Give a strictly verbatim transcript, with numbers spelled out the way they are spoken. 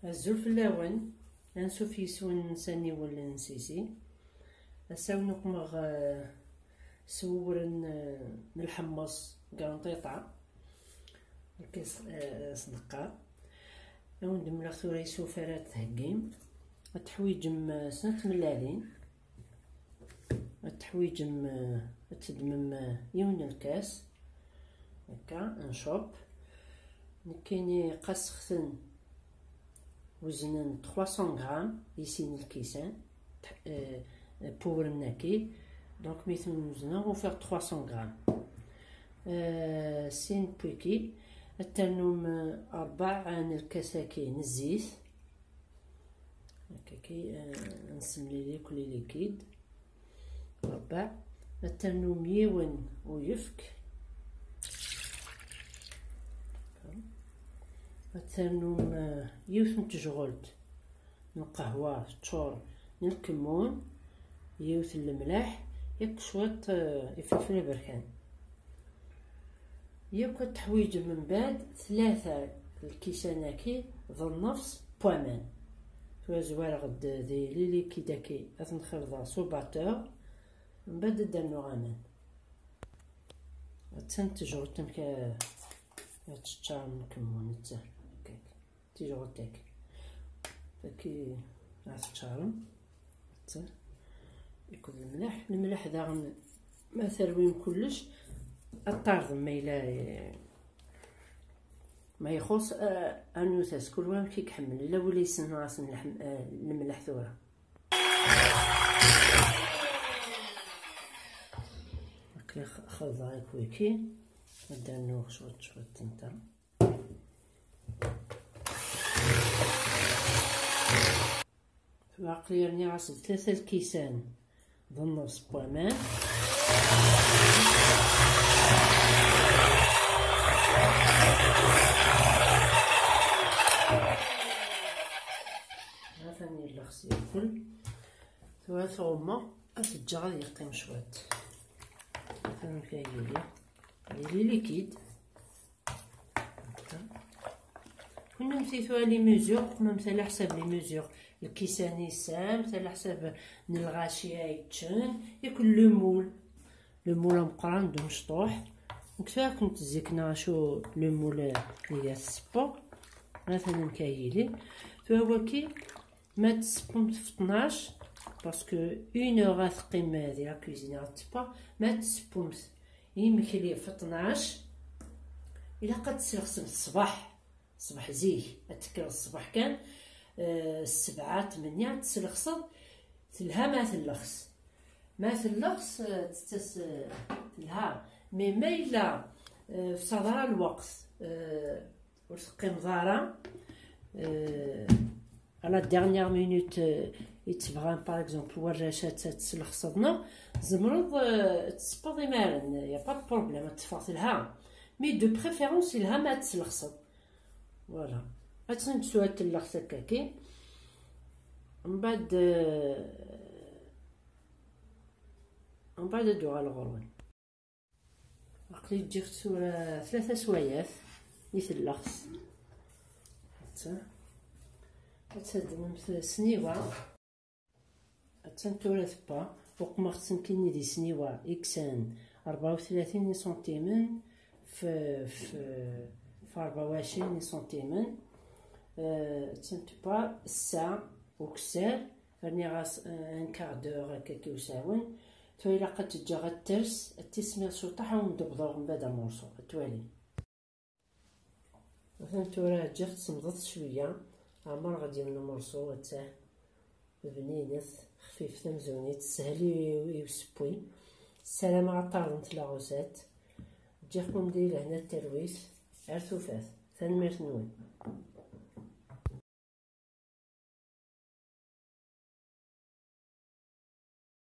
Azul fell-awen, ansuf yis-wen s aniwel n Sisi. Ass-a wen-uqmeɣ, eh, s wuwren, eh, n lḥemmeṣ garantiṭa. Akka s-, eh, s-neqqar. Ad wen-d-mleɣ tura isuf ara d-theggim. Ad teḥwiǧem, eh, snat tmellalin. Ad teḥwiǧem, eh, ad teddmem, eh, yiwen n lkas. Akka, n cop. Nekkini qasexten weznen trois cents grammes, i sin lkisan, eh, n wuwren-agi. Donc, mi ten-wezneɣ, ufiɣ trois cents grammes. Eh, sin pwiki, ad ternum, eh, rebɛa n lkas-agi n zzit. Akkaki, eh, ad nsemlili akk les liquides. Rebɛa, ad ternum yiwen uyefk. Ad ternum, eh, yiwet n tejɣelt n lqahwa teččur n lkemmun, yiwet n lemleḥ, yakk cwiṭ, eh, ifelfel aberkan. Yakk ad teḥwiǧem mbeɛd tlata lkisan-agi d nnefṣ n waman. Tura zwareɣ-d di les liquides-agi, ad ten-xelḍeɣ s ubatteur, mbeɛd ad d-rnuɣ aman. Attan tejɣelt amek, eh, ad teččar lkemmun, attan. Akkak. Tijɣelt-agi. Tagi ad teččarem. Akked lemleḥ. Lemleḥ daɣen, ma terwim kullec, ad t-terẓem ma yella, eh, ma ixuṣ, eh, ad nutas kul wa amek i iḥemmel. Ila win yessnen ɣas leḥm-, eh, lemleḥ tura. Akka x-, xelḍeɣ akk wiki. Ad d-rnuɣ cwiṭ, cwiṭ n ta. Aql-i rniɣ-as-d tlata lkisan d nnefṣ n waman. Atan yella xs yakul. Tura tɣummeɣ, ad t-ǧǧeɣ ad yeqqim cwiṭ. Atan amek ay yili. Yili likid. Kunemti tura les mesures, kunemti ala ḥsab les mesures. Lkisan-is, ala ḥsab n lɣaci ay ččen, yakk le moule. Le moule ameqqran d umecṭuḥ. Nekk tura kent-zikneɣ acu le moule i d-tessewweḍ. Atan amek ay yili. Tura waki, ma tessewwemt f tnac, parce que une heure ad teqqim di la cuisine ad tewwa, ma tessewwemt imekli f tnac, ilaq ad teslexsemt ṣṣbeḥ, ṣṣbeḥ zik, ad tekkreḍ ṣṣbeḥ kan, eh, ssebɛa, tmenya, ad teslexseḍ, telha ma tellexs. Ma tellexs, eh, tettas, eh, telha. Mais ma yella, eh, f ṣadra lweqt, eh, ur teqqimeḍ ara, eh, à la dernière minute, eh, i tebɣam, par exemple, warrac ad, ad teslexseḍ, neɣ tzemreḍ, eh, ad tessewweḍ imaren, y a pas de problème, ad teffeɣ telha. Mais de préférence, yelha ma ad teslexseḍ. Voilà. Ad tt-nettu ad tellex akkaki. Mbeɛd, eh, mbeɛd ad d-uɣaleɣ ɣur-wen. Aql-i ǧǧiɣ-tt tura tlata swayat i tellex. Atta. Ad tadmemt sniwa. Attan tura tebba. Uqmeɣ-tt nekkini di sniwa iksan rebɛa u tlatin iṣuntimen f, f, f rebɛa u ɛecrin iṣuntimen. Eh, attan tebba ssaɛa ukessar. Rniɣ-as, eh, un quart d'heure akka i usawen. Tura ilaq ad t-ǧǧeɣ ad ters, ad tismiḍ cwiṭaḥ, ad wen-d-bḍuɣ mbeɛd amurṣu, ad twalim. Atan tura ǧǧiɣ-tt semḍet cwiya, ɛemreɣ ad d-yiwen amurṣu, attah. Bninet, xfifet amzun-itt, teshel i, i usewwi. Ssarameɣ ad ṭṭardent la recette. Ǧǧiɣ-ken di lehna d talwit, ar tufat. Tanemmirt-nwen.